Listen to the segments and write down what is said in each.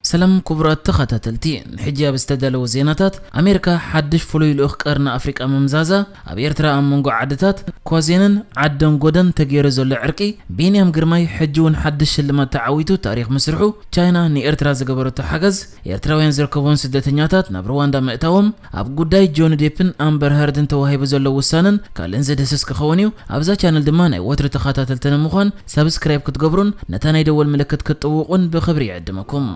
ሰላም ክቡራት ተኸታተልቲ፣ ንሕጂ ኣብ ዝተዳለወ ዜናታት፣ ኣሜሪካ ሓድሽ ፍሉይ ልኡኽ ቀርኒ ኣፍሪቃ ምምዛዛ፣ ኣብ ኤርትራ ኣብ መንጎ ዓድታት ኳዜንን ዓደንጎደን ተገይሩ ዘሎ ዕርቂ፣ ቢንያም ግርማይ ሕጂ እውን ሓድሽ ሽልማት ተዓዊቱ ታሪኽ ምስርሑ፣ ቻይና ንኤርትራ ዝገበረቶ ሓገዝ፣ ኤርትራውያን ዝርከብዎም ስደተኛታት ናብ ሩዋንዳ ምእታዎም፣ ኣብ ጉዳይ ጆኒ ዴፕን ኣምበር ሀርድን ተዋሂቡ ዘሎ ውሳነን ካልእን ዝድህስስ ክኸውን እዩ። ኣብዛ ቻነል ድማ ናይ ወትሪ ተኸታተልቲ ንምዃን ሳብስክራይብ ክትገብሩን ነታ ናይ ደወል ምልክት ክትጥውቑን ብኽብሪ ይዕድመኩም።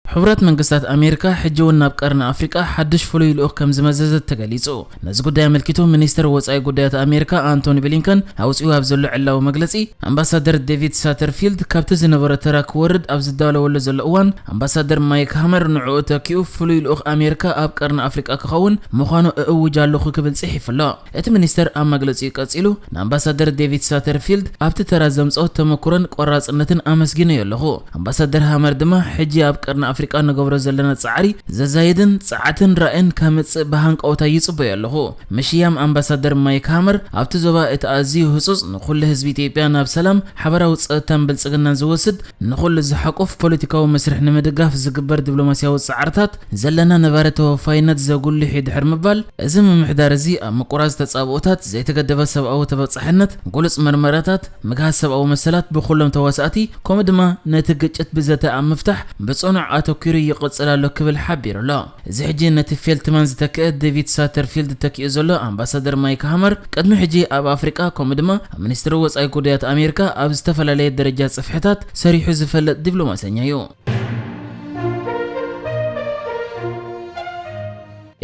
ሕቡራት መንግስታት ኣሜሪካ ሕጂ እውን ናብ ቀርኒ ኣፍሪቃ ሓድሽ ፍሉይ ልኡኽ ከም ዝመዘዘት ተገሊጹ። ነዚ ጉዳይ ኣመልኪቱ ሚኒስተር ወጻኢ ጉዳያት ኣሜሪካ ኣንቶኒ ብሊንከን ኣውጺኡ ኣብ ዘሎ ዕላዊ መግለጺ፣ ኣምባሳደር ዴቪድ ሳተርፊልድ ካብቲ ዝነበሮ ተራ ክወርድ ኣብ ዝዳለወሉ ዘሎ እዋን፣ ኣምባሳደር ማይክ ሃመር ንዕኡ ተኪኡ ፍሉይ ልኡኽ ኣሜሪካ ኣብ ቀርኒ ኣፍሪቃ ክኸውን ምዃኑ እእውጅ ኣለኹ ክብል ጽሒፉ ኣሎ። እቲ ሚኒስተር ኣብ መግለጺኡ ቀጺሉ፣ ንኣምባሳደር ዴቪድ ሳተርፊልድ ኣብቲ ተራ ዘምጽኦ ተመክሮን ቆራጽነትን ኣመስጊነዮ ኣለኹ። ኣምባሳደር ሃመር ድማ ሕጂ ኣብ ቀርኒ ኣፍሪቃ ንገብሮ ዘለና ጻዕሪ ዘዛይድን ጸዓትን ራእይን ከምጽእ ብሃንቀውታ ይጽበዮ ኣለኹ። ምሽያም ኣምባሳደር ማይክ ሃመር ኣብቲ ዞባ እቲ ኣዝዩ ህጹጽ ንኹሉ ህዝቢ ኢትዮጵያ ናብ ሰላም፣ ሓበራዊ ጸጥታን ብልጽግናን ዝወስድ ንኹሉ ዝሓቁፍ ፖለቲካዊ መስርሕ ንምድጋፍ ዝግበር ዲፕሎማስያዊ ጻዕርታት ዘለና ነባሪ ተወፋይነት ዘጉልሕ እዩ ድሕሪ ምባል፣ እዚ ምምሕዳር እዚ ኣብ ምቁራጽ ተጻብኦታት፣ ዘይተገደበ ሰብኣዊ ተበጻሕነት፣ ግሉጽ መርመራታት፣ ምግሃስ ሰብኣዊ መሰላት ብኹሎም ተዋሳእቲ፣ ከምኡ ድማ ነቲ ግጭት ብዘተ ኣብ ምፍታሕ ብጽኑዕ ኣተኲሩ ይቕጽል ኣሎ ክብል ሓቢሩ ኣሎ። እዚ ሕጂ ነቲ ፌልትማን ዝተክአ ዴቪድ ሳተርፊልድ ተኪኡ ዘሎ ኣምባሳደር ማይክ ሃመር፣ ቅድሚ ሕጂ ኣብ ኣፍሪቃ ከምኡ ድማ ኣብ ሚኒስትሪ ወጻኢ ጉዳያት ኣሜሪካ ኣብ ዝተፈላለየ ደረጃ ጽፍሕታት ሰሪሑ ዝፈልጥ ዲፕሎማሰኛ እዩ።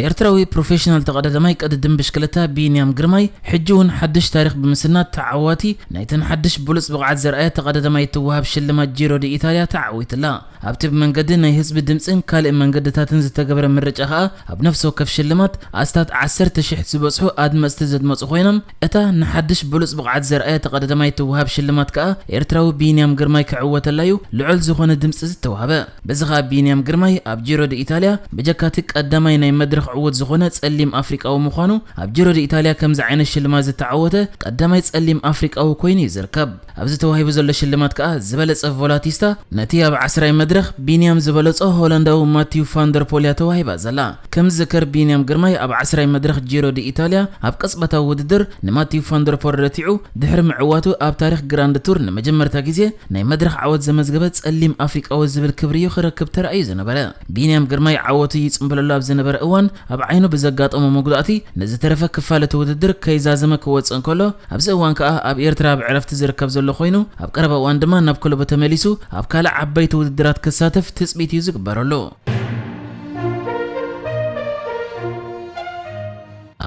ኤርትራዊ ፕሮፌሽናል ተቐዳዳማይ ቅድድም ብሽክለታ ቢንያም ግርማይ ሕጂ እውን ሓድሽ ታሪኽ ብምስናድ ተዓዋቲ ናይተን ሓድሽ ብሉጽ ብቕዓት ዘርኣየ ተቐዳዳማይ እትወሃብ ሽልማት ጂሮ ዲ ኢታልያ ተዓዊትላ። ኣብቲ ብመንገዲ ናይ ህዝቢ ድምጽን ካልእ መንገድታትን ዝተገብረ ምርጫ ከኣ ኣብ ነፍሲ ወከፍ ሽልማት ኣስታት ዓሰርተ ሽሕ ዝበጽሑ ኣድመጽቲ ዘድመጹ ኮይኖም፣ እታ ንሓድሽ ብሉጽ ብቕዓት ዘርኣየ ተቐዳዳማይ እትወሃብ ሽልማት ከኣ ኤርትራዊ ቢንያም ግርማይ ክዕወተላ'ዩ ልዑል ዝኾነ ድምጺ ዝተዋህበ። በዚ ከኣ ቢንያም ግርማይ ኣብ ጂሮ ዲ ኢታልያ ብጀካቲ ቀዳማይ ናይ መድረኽ ዕዉት ዝኾነ ጸሊም ኣፍሪቃዊ ምዃኑ፣ ኣብ ጂሮ ዲ ኢታልያ ከምዚ ዓይነት ሽልማት ዝተዓወተ ቀዳማይ ጸሊም ኣፍሪቃዊ ኮይኑ እዩ ዝርከብ። ኣብዚ ተዋሂቡ ዘሎ ሽልማት ከኣ ዝበለጸ ቮላቲስታ ነቲ ኣብ ዓስራይ መድረኽ ቢንያም ዝበለጾ ሆላንዳዊ ማቲው ፋንደርፖል እያ ተዋሂባ ዘላ። ከም ዝዝከር ቢንያም ግርማይ ኣብ ዓስራይ መድረኽ ጂሮ ዲ ኢታልያ ኣብ ቅጽበታዊ ውድድር ንማቲው ፋንደርፖል ረቲዑ ድሕሪ ምዕዋቱ ኣብ ታሪኽ ግራንድ ቱር ንመጀመርታ ግዜ ናይ መድረኽ ዓወት ዘመዝገበ ጸሊም ኣፍሪቃዊ ዝብል ክብሪ እዩ ክረክብ ተራእዩ ዝነበረ። ቢንያም ግርማይ ዓወቱ ይጽምብለሉ ኣብ ዝነበረ እዋን ኣብ ዓይኑ ብዘጋጠሞ መጉዳእቲ ንዝተረፈ ክፋል እቲ ውድድር ከይዛዘመ ክወጽእ እንከሎ፣ ኣብዚ እዋን ከኣ ኣብ ኤርትራ ኣብ ዕረፍቲ ዝርከብ ዘሎ ኮይኑ፣ ኣብ ቀረባ እዋን ድማ ናብ ክለቡ ተመሊሱ ኣብ ካልእ ዓበይቲ ውድድራት ክሳተፍ ትጽቢት እዩ ዝግበረሉ።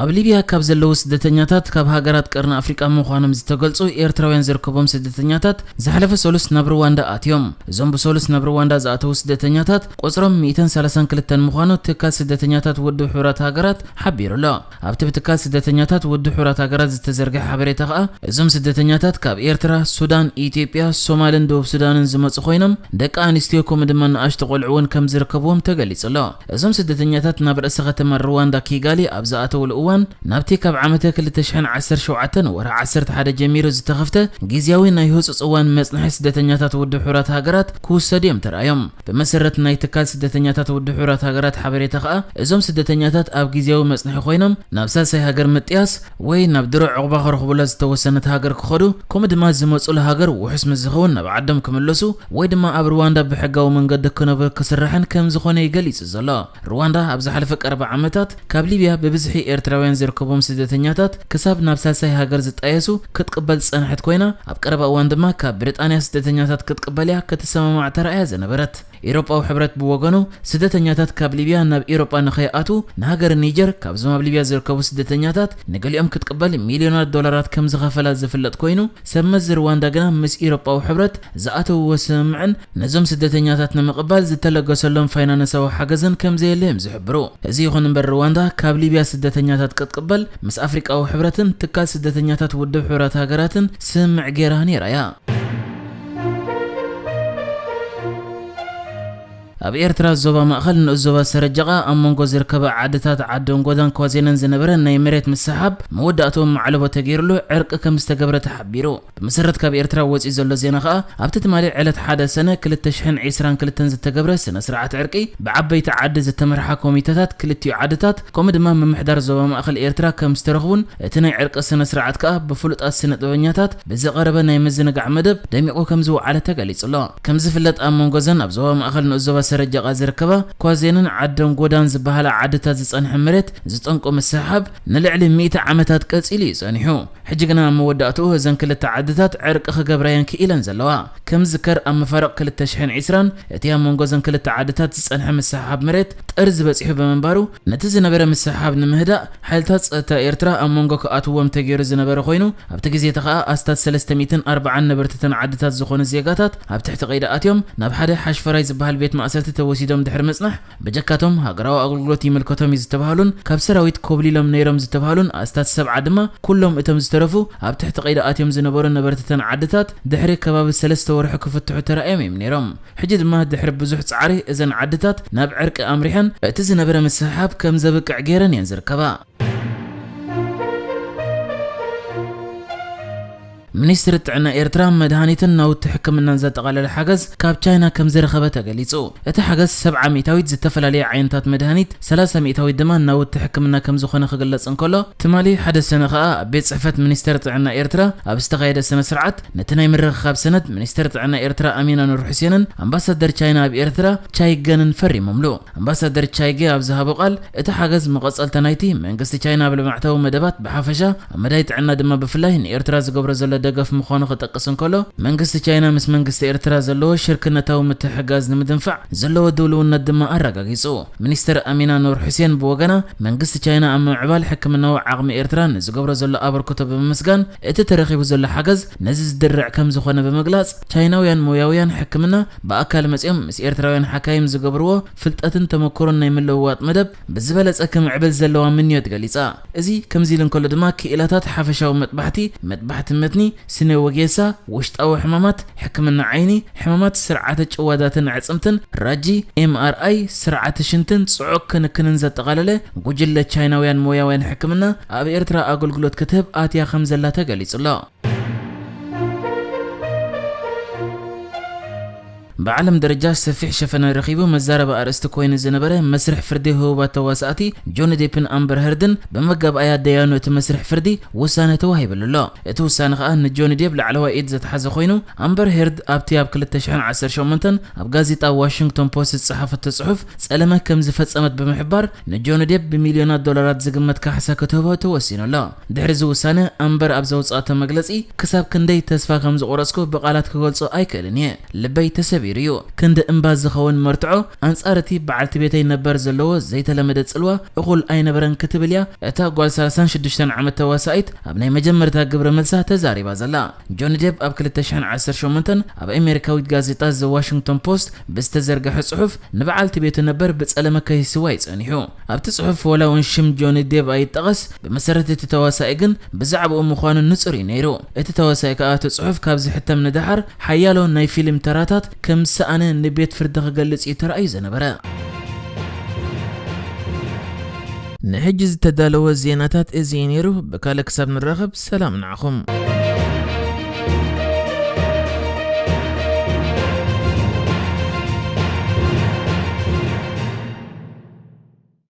ኣብ ሊብያ ካብ ዘለዉ ስደተኛታት ካብ ሃገራት ቀርኒ ኣፍሪቃ ምዃኖም ዝተገልጹ ኤርትራውያን ዝርከቦም ስደተኛታት ዝሓለፈ ሰሉስ ናብ ሩዋንዳ ኣትዮም። እዞም ብሰሉስ ናብ ሩዋንዳ ዝኣተዉ ስደተኛታት ቁጽሮም ሚእትን ሰላሳን ክልተን ምዃኑ ትካል ስደተኛታት ውድብ ሕቡራት ሃገራት ሓቢሩ ኣሎ። ኣብቲ ብትካል ስደተኛታት ውድብ ሕቡራት ሃገራት ዝተዘርግሐ ሓበሬታ ከኣ፣ እዞም ስደተኛታት ካብ ኤርትራ፣ ሱዳን፣ ኢትዮጵያ፣ ሶማልን ደቡብ ሱዳንን ዝመጹ ኮይኖም፣ ደቂ ኣንስትዮ ከምኡ ድማ ንኣሽቱ ቆልዑ እውን ከም ዝርከብዎም ተገሊጹ ኣሎ። እዞም ስደተኛታት ናብ ርእሰ ከተማ ሩዋንዳ ኪጋሊ ኣብ ዝኣተውሉ እዋን፣ ናብቲ ካብ ዓመተ ክልተ ሽሕን ዓሰርተ ሸውዓተን ወርሒ ዓሰርተ ሓደ ጀሚሩ ዝተኸፍተ ግዝያዊ ናይ ህጹጽ እዋን መጽንሒ ስደተኛታት ውድብ ሕቡራት ሃገራት ክውሰዱ እዮም ተራእዮም። ብመሰረት ናይ ትካል ስደተኛታት ውድብ ሕቡራት ሃገራት ሓበሬታ ከኣ፣ እዞም ስደተኛታት ኣብ ግዝያዊ መጽንሒ ኮይኖም ናብ ሳልሳይ ሃገር ምጥያስ ወይ ናብ ድሮ ዕቑባ ክረኽቡላ ዝተወሰነት ሃገር ክኸዱ፣ ከምኡ ድማ ዝመጹሉ ሃገር ውሑስ ምስ ዝኸውን ናብ ዓዶም ክምለሱ ወይ ድማ ኣብ ሩዋንዳ ብሕጋዊ መንገዲ ክነብሩ ክስራሕን ከም ዝኾነ እዩ ገሊጹ ዘሎ። ሩዋንዳ ኣብ ዝሓለፈ ቀረባ ዓመታት ካብ ሊብያ ብብዝሒ ኤርትራውያን ዝርከቦም ስደተኛታት ክሳብ ናብ ሳልሳይ ሃገር ዝጣየሱ ክትቅበል ዝጸንሐት ኮይና፣ ኣብ ቀረባ እዋን ድማ ካብ ብሪጣንያ ስደተኛታት ክትቅበል እያ ክትሰማማዕ ተራእያ ዝነበረት። ኤውሮጳዊ ሕብረት ብወገኑ፣ ስደተኛታት ካብ ሊብያ ናብ ኤውሮጳ ንኸይኣትዉ ንሃገር ኒጀር ካብዞም ኣብ ሊብያ ዝርከቡ ስደተኛታት ንገሊኦም ክትቅበል ሚልዮናት ዶላራት ከም ዝኸፈላ ዝፍለጥ ኮይኑ፣ ሰብ መዚ ሩዋንዳ ግና ምስ ኤውሮጳዊ ሕብረት ዝኣተውዎ ስምምዕን ነዞም ስደተኛታት ንምቕባል ዝተለገሰሎም ፋይናንሳዊ ሓገዝን ከም ዘየለ እዮም ዝሕብሩ። እዚ ይኹን እምበር ሩዋንዳ ካብ ሊብያ ስደተኛታት ክትቅበል ምስ ኣፍሪቃዊ ሕብረትን ትካል ስደተኛታት ውድብ ሕቡራት ሃገራትን ስምምዕ ገይራ ነይራ እያ። ኣብ ኤርትራ ዞባ ማእኸል ንኡስ ዞባ ሰረጀቓ ኣብ መንጎ ዝርከባ ዓድታት ዓደን ጎዳን ኳዜነን ዝነበረ ናይ መሬት ምስሓብ መወዳእትኡ ማዕለቦ ተገይሩሉ ዕርቂ ከም ዝተገብረ ተሓቢሩ። ብመሰረት ካብ ኤርትራ ወፂኡ ዘሎ ዜና ከኣ ኣብቲ ትማሊ ዕለት ሓደ ሰነ ክልተ ሽሕን ዕስራን ክልተን ዝተገብረ ስነ ስርዓት ዕርቂ ብዓበይቲ ዓዲ ዝተመርሓ ኮሚተታት ክልቲኡ ዓድታት ከምኡ ድማ ምምሕዳር ዞባ ማእኸል ኤርትራ ከም ዝተረኽቡን እቲ ናይ ዕርቂ ስነ ስርዓት ከኣ ብፍሉጣት ስነ ጥበበኛታት ብዝቐረበ ናይ ምዝንጋዕ መደብ ደሚቑ ከም ዝወዓለ ተገሊጹ ኣሎ። ከም ዝፍለጥ ኣብ መንጎ ዘን ኣብ ዞባ ማእኸል ንኡስ ዞባ ሰረጀቓ ዝርከባ ኳዜንን ዓደን ጎዳን ዝበሃላ ዓድታት ዝጸንሐ መሬት ዝጠንቆ ምስሕሓብ ንልዕሊ ሚእቲ ዓመታት ቀጺሉ እዩ ጸኒሑ። ሕጂ ግና ኣብ መወዳእትኡ እዘን ክልተ ዓድታት ዕርቂ ክገብራየን ክኢለን ዘለዋ። ከም ዝከር ኣብ መፋርቕ ክልተ ሽሕን ዕስራን እቲ ኣብ መንጎ እዘን ክልተ ዓድታት ዝጸንሐ ምስሕሓብ መሬት ጠርዚ በጺሑ ብምንባሩ ነቲ ዝነበረ ምስሕሓብ ንምህዳእ ሓይልታት ጸጥታ ኤርትራ ኣብ መንጎ ክኣትዎም ተገይሩ ዝነበረ ኮይኑ ኣብቲ ግዜ እቲ ከኣ ኣስታት ሰለስተ ሚእትን ኣርባዓን ነበርትተን ዓድታት ዝኾኑ ዜጋታት ኣብ ትሕቲ ቀይዲ ኣትዮም ናብ ሓደ ሓሽፈራይ ዝበሃል ቤት ማእሰርቲ ተወሲዶም ድሕሪ ምጽናሕ ብጀካቶም ሃገራዊ ኣገልግሎት ይምልከቶም እዩ ዝተባህሉን ካብ ሰራዊት ኮብሊሎም ነይሮም ዝተባህሉን ኣስታት ሰብዓ ድማ ኩሎም እቶም ዝተረፉ ኣብ ትሕቲ ቀይዲ ኣትዮም ዝነበሩ ነበርትተን ዓድታት ድሕሪ ከባቢ ሰለስተ ወርሒ ክፍትሑ ተራእዮም እዮም ነይሮም። ሕጂ ድማ ድሕሪ ብዙሕ ጻዕሪ እዘን ዓድታት ናብ ዕርቂ ኣምሪሐን እቲ ዝነበረ ምስሕሓብ ከም ዘብቅዕ ገይረን እየን ዝርከባ። ሚኒስትሪ ጥዕና ኤርትራ መድሃኒትን ናውቲ ሕክምናን ዘጠቓለለ ሓገዝ ካብ ቻይና ከም ዝረኸበ ተገሊጹ። እቲ ሓገዝ ሰብዓ ሚእታዊት ዝተፈላለየ ዓይነታት መድሃኒት፣ ሰላሳ ሚእታዊት ድማ ናውቲ ሕክምና ከም ዝኾነ ክግለጽ እንከሎ፣ ትማሊ ሓደ ሰነ ከኣ ኣብ ቤት ጽሕፈት ሚኒስተር ጥዕና ኤርትራ ኣብ ዝተኻየደ ስነ ስርዓት ነቲ ናይ ምርኽኻብ ሰነድ ሚኒስተር ጥዕና ኤርትራ ኣሚና ኑር ሑሴንን ኣምባሳደር ቻይና ኣብ ኤርትራ ቻይ ገንን ፈሪሞምሉ። ኣምባሳደር ቻይጌ ኣብ ዝሃቦ ቃል፣ እቲ ሓገዝ መቐጸልታ ናይቲ መንግስቲ ቻይና ኣብ ልምዓታዊ መደባት ብሓፈሻ፣ ኣብ መዳይ ጥዕና ድማ ብፍላይ ንኤርትራ ዝገብሮ ዘሎ ደገፍ ምዃኑ ክጠቅስ እንከሎ፣ መንግስቲ ቻይና ምስ መንግስቲ ኤርትራ ዘለዎ ሽርክነታዊ ምትሕግጋዝ ንምድንፋዕ ዘለዎ ድልውነት ድማ ኣረጋጊጹ። ሚኒስትር ኣሚና ኑር ሑሴን ብወገና፣ መንግስቲ ቻይና ኣብ ምምዕባል ሕክምናዊ ዓቕሚ ኤርትራ ንዝገብሮ ዘሎ ኣበርክቶ ብምምስጋን፣ እቲ ተረኺቡ ዘሎ ሓገዝ ነዚ ዝድርዕ ከም ዝኾነ ብምግላጽ፣ ቻይናውያን ሞያውያን ሕክምና ብኣካል መጺኦም ምስ ኤርትራውያን ሓካይም ዝገብርዎ ፍልጠትን ተመክሮን ናይ ምልውዋጥ መደብ ብዝበለጸ ክምዕብል ዘለዋ ምንዮት ገሊጻ። እዚ ከምዚ ኢሉ እንከሎ ድማ ክኢላታት ሓፈሻዊ መጥባሕቲ፣ መጥባሕቲ መትኒ፣ ስነ ወጌሳ፣ ውሽጣዊ ሕማማት፣ ሕክምና ዓይኒ፣ ሕማማት ስርዓተ ጭዋዳትን ኣዕጽምትን፣ ራጂ፣ ኤምኣርኣይ፣ ስርዓተ ሽንትን ጽዑቕ ክንክንን ዘጠቓለለ ጉጅለ ቻይናውያን ሞያውያን ሕክምና ኣብ ኤርትራ ኣገልግሎት ክትህብ ኣትያ ከም ዘላ ተገሊጹ ኣሎ። ብዓለም ደረጃ ሰፊሕ ሸፈነ ረኺቡ መዛረቢ ኣርእስቲ ኮይኑ ዝነበረ መስርሕ ፍርዲ ህቡባት ተዋሳእቲ ጆኒ ዴፕን ኣምበር ሄርድን ብመጋብኣያ ደያኑ እቲ መስርሕ ፍርዲ ውሳነ ተዋሂብሉ ኣሎ። እቲ ውሳነ ከኣ ንጆኒ ዴፕ ላዕለዋይ ኢድ ዘትሓዘ ኮይኑ ኣምበር ሄርድ ኣብቲ ኣብ ክልተ ሽሕን ዓሰርተ ሸሞንተን ኣብ ጋዜጣ ዋሽንግቶን ፖስት ዝጸሓፈቶ ጽሑፍ ጸለመ ከም ዝፈጸመት ብምሕባር ንጆኒ ዴፕ ብሚልዮናት ዶላራት ዝግመት ካሕሳ ክትህቦ ተወሲኑ ኣሎ። ድሕሪ እዚ ውሳነ ኣምበር ኣብ ዘውጽኣቶ መግለጺ ክሳብ ክንደይ ተስፋ ከም ዝቆረጽኩ ብቓላት ክገልጾ ኣይክእልን እየ። ልበይ ተሰቢሩ እዩ። ክንዲ እምባ ዝኸውን መርትዖ ኣንጻር እቲ በዓልቲ ቤተይ ነበር ዘለዎ ዘይተለመደ ጽልዋ እኹል ኣይነበረን ክትብል እያ እታ ጓል ሰላሳን ሽዱሽተን ዓመት ተዋሳኢት ኣብ ናይ መጀመርታ ግብረ መልሳ ተዛሪባ ዘላ። ጆኒ ዴፕ ኣብ ክልተ ሽሕን ዓሰርተ ሸሞንተን ኣብ ኣሜሪካዊት ጋዜጣ ዘ ዋሽንግቶን ፖስት ብዝተዘርግሐ ጽሑፍ ንበዓልቲ ቤቱ ነበር ብጸለመ ከይስዋ እዩ ጸኒሑ። ኣብቲ ጽሑፍ ወላ እውን ሽም ጆኒ ዴፕ ኣይጠቐስ፣ ብመሰረት እቲ ተዋሳኢ ግን ብዛዕባኡ ምዃኑ ንጹር እዩ ነይሩ። እቲ ተዋሳኢ ከኣ እቲ ጽሑፍ ካብ ዝሕተም ንደሓር ሓያሎ ናይ ፊልም ተራታት ከም ዝሰኣነ ንቤት ፍርዲ ክገልጽ እዩ ተራእዩ ዝነበረ። ንሕጂ ዝተዳለወ ዜናታት እዚ እዩ ነይሩ። ብካልእ ክሳብ ንራኸብ ሰላም ንዓኹም።